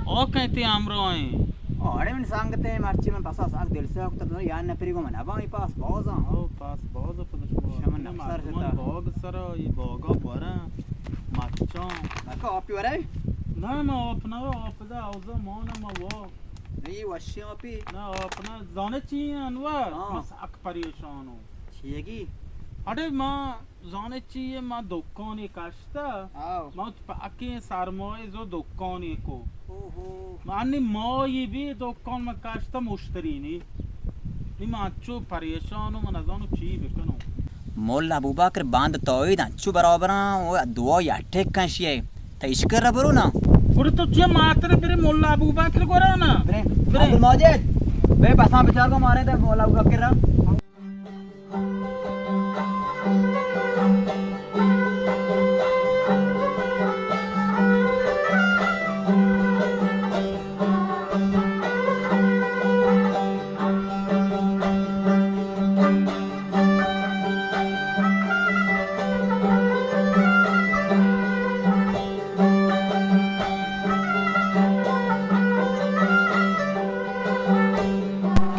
او کئے تئی ہمراہ ایں؟ او، اڑے من سنگت ایں، مرچی من پسا سک دل سیاہ کتا، تو یار نپری گو من ابا، ای پاس باز آں۔ او، پاس باز پد شما۔ شما نفسر مردمان شتا۔ باغ سرا، ای باغا برا، مچاں۔ نکا آپی ورے؟ نہ، ما آپ نہ، آپ دا، اوزا مانا ما وا۔ نہ، یہ وشی آپی۔ نہ، آپ نہ، زانے چی انور؟ ہاں۔ ما سک پریشان ہوں۔ چیگی؟ اڑے ما زانے چی، ما دکانے کشتا۔ آو۔ ما پاکیں سرمایہ زو دکانے کو۔ اوہو۔ ما نی ما یہ بھی دکان ما کشتا مشتری نی۔ نی ما انچو پریشان ہوں، ما نزانو چی بکنو۔ مولا ابوبکر باند توحید انچو برابراں و دعا یا ٹک کنشی ہے۔ تا اشکر برو نا۔ برو تو چی ماتر برے مولا ابوبکر گورا نا۔ برے۔ برے۔ عبدالماجد، بے پسان بچار کو مارے تے مولا ابوبکر را۔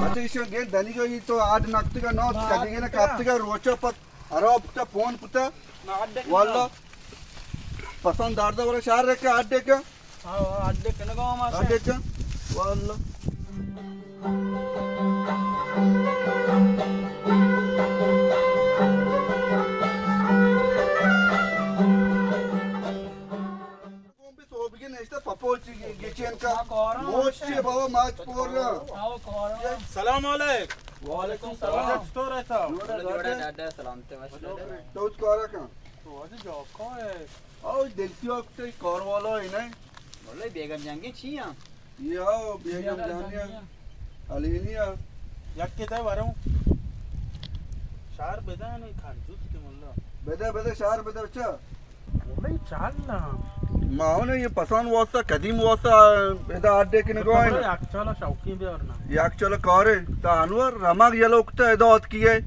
بچہ، ایشاں گند دنیگا، ای تو آڈ نکتگا، نوت کدیگے نہ کپتگا، روچا پت خراب کتا، پون کتا۔ واللہ۔ پسند داردا ورا شہر رکھا، آڈ کا۔ ہاں، آڈ کنگا ہم آسے۔ آڈ کا۔ واللہ۔ سوبگی نشتہ پپول چی گچین کا۔ موچ چی بابا ماچ پور۔ سلام علیک۔ وعلیکم سلام۔ واجہ چطور ہے صاحب؟ جوڑا جوڑا ڈاڈا سلامتے وش۔ تو کارا کن۔ تو واجہ جاکا ہے۔ او دلتی وقت کار والا ہی نہیں۔ واللہ بیگم جنگی چی ہیں؟ یہ آو، بیگم جانی ہے۔ علیمی ہے۔ یک کے دے وروں۔ شہر بدہ نہیں کھان جوت کے ملا۔ بدہ، بدہ، شہر بدہ، بچہ۔ واللہ چال نا۔ ما ہوں یہ پسان واسطہ، قدیم واسطہ، ادا اڈے کنگا ہے نا۔ یک چالا شوقی بیار نا۔ یک چالا کارے۔ تا انور رمگ یلو کتا ادا آتکی ہے۔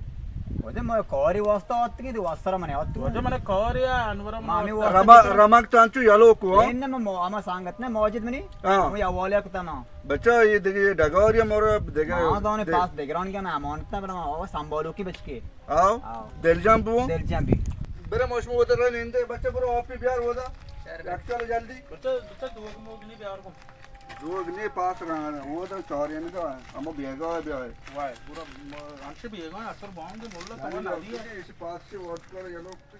واجہ ما کاری واسطہ آتکی، دی واسطہ من آتکی۔ واجہ من کاری ہے، انور ما ہمیں واسطہ رمگ، رمگ تانچو یلو کو، ہاں؟ این نہ، ما، ہما سانگت نہ، ماجد منی۔ ہاں۔ ہمیں حوالے کتا نا۔ بچہ، یہ دیگه، یہ ڈگار یا مورا دیگه۔ ہاں، دانے پاس دیگران کیا میں امانت نہ، بلا ما سنبھالو کی بچ کے۔ آو۔ آو۔ دل جان بو۔ دل جان بی۔ برے موش مو در نندے، بچہ برو آپی بیار ہودا۔ یک چل جلدی۔ بچہ، بچہ دوگ موگ نہیں بیار کو۔ دوگ نہیں پاس رہا، وہ تو چار یعنی تو ہم بیگا ہے بیائے۔ وائے، پورا م-، انش بیگا ہے، اثر باندے مولا تو نہ دیا۔ اسی پاس سے ووٹ کر یہ لوگ۔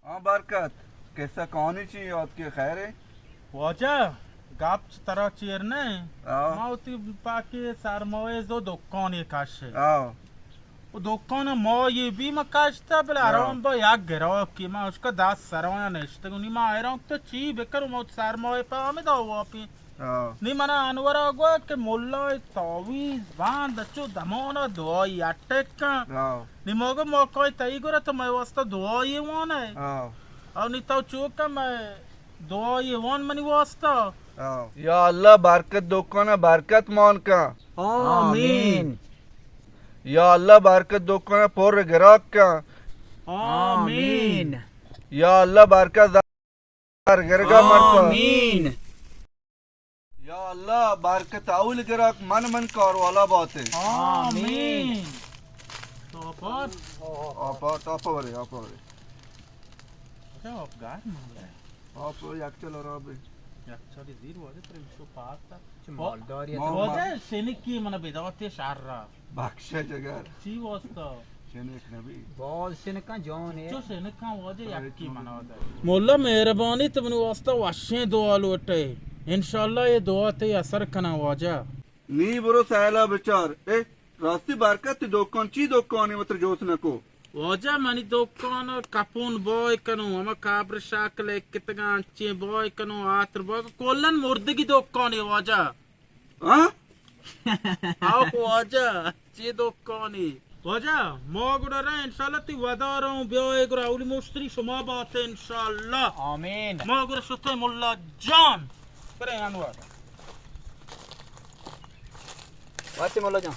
ہاں برکت، قصہ کہانی چی آتکی، خیر ہے؟ واجہ، گپ چ ترا چیر نہ؟ آو۔ ما وتی پاکی سرمایہ زو دکانی کش۔ آو۔ و دکان ما یہ بھی ما کشتا، بلے آو۔ آرام با یک گراکی، ما اشکا دست سرایاں نشتگونی، ما حیران تو چی بکر، ما سرمایہ پہ ہمیں دا واپی۔ ہاں۔ نی منا انورا گوشت کہ ملا تعویذ باند چو دمانا دعائی اٹک کن۔ ہاں۔ نی ما گو موقع تئی گرا تو مئے واسطہ دعائی وان ہے۔ ہاں۔ او نی تو چوکا مئے دعائی وان منی واسطہ۔ ہاں۔ یا اللہ برکت دکانا برکت مان کن۔ آمین۔ یا اللہ برکت دکانا پر گراک کن۔ آمین۔ یا اللہ برکت گرگا مرتا۔ آمین۔ یا اللہ، برکت اول گرک من من کار والا باتے۔ آمین۔ تو پار۔ آپ، آپ، آپ ورے، آپ ورے۔ اچھا، آپ گار مال ہے۔ آپ یک چل رابے۔ یک چلی زیر واجہ پر شو پاس تا۔ چہ مالداری ما-، واجہ شنکی من بداتے شر را۔ بخشے جگر۔ چی واسطہ؟ شنک نبی۔ باز شنکاں جان ہے۔ چو شنکاں واجہ یکی منا دے۔ مولا مہربانی تو منی واسطہ وشیں دعا لوٹے۔ انشاءاللہ یہ دعا تے اثر کنا واجہ۔ نی برو سیلا بچار۔ اے راستی برکت تی دکان چی دکانی متر جوت نکو؟ واجہ منی دکان کپون بای کنو، ہما قبر شکل اکتگان چی بای کنو، آتر بای کنو، کلن مردگی دکانی واجہ۔ ہاں؟ آو واجہ، چی دکانی؟ واجہ، ما گڑا رہے انشاءاللہ تی وداروں بیائے گڑا اولی مشتری شما باتے انشاءاللہ۔ آمین۔ ما گڑا شتے ملا جان۔ برے انور۔ واتے ملا جان۔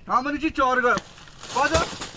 ہاں منی چی چارگا۔ واجہ۔